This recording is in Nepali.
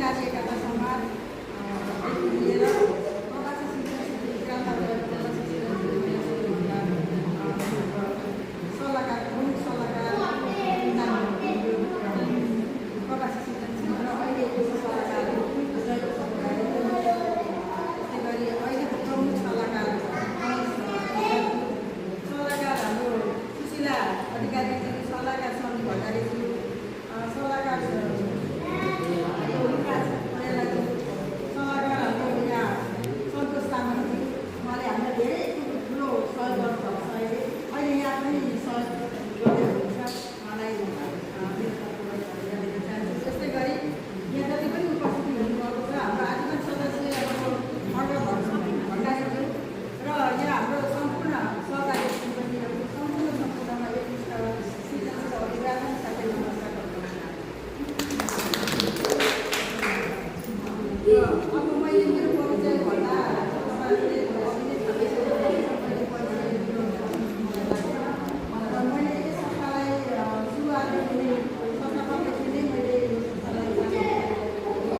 राज्य एकता समाज लिएर प्रवासी शिक्षक ग्रामबाट प्रवासी सल्लाहकार प्रमुख सल्लाहकार प्रवासी शिक्षक र अहिलेको सल्लाहकार त्यस्तै गरी अहिलेको प्रमुख सल्लाहकार हाम्रो सुशीला अधिकारीज्यू, सल्लाहकार समी भण्डारीज्यू, सल्लाहकार सल्लाहकार हाम्रो यहाँ सन्तोष तामाङज्यू, उहाँले हामीलाई धेरै ठुलो सहयोग गर्नुहुन्छ। अहिले यहाँ पनि सहयोग गर्दै हुनुहुन्छ, उहाँलाई मेरो तर्फबाट धन्यवाद दिन चाहन्छु। त्यस्तै गरी यहाँ जति पनि उपस्थिति हुनुभएको छ हाम्रो आजीवन सदस्य मण्डल भण्डारीज्यू र यहाँ हाम्रो सम्पूर्ण सहकारी समितिहरूको सम्पूर्णमा एकमुष्ट शिक्षक अभिभावक साथै नमस्कार गर्छु। अब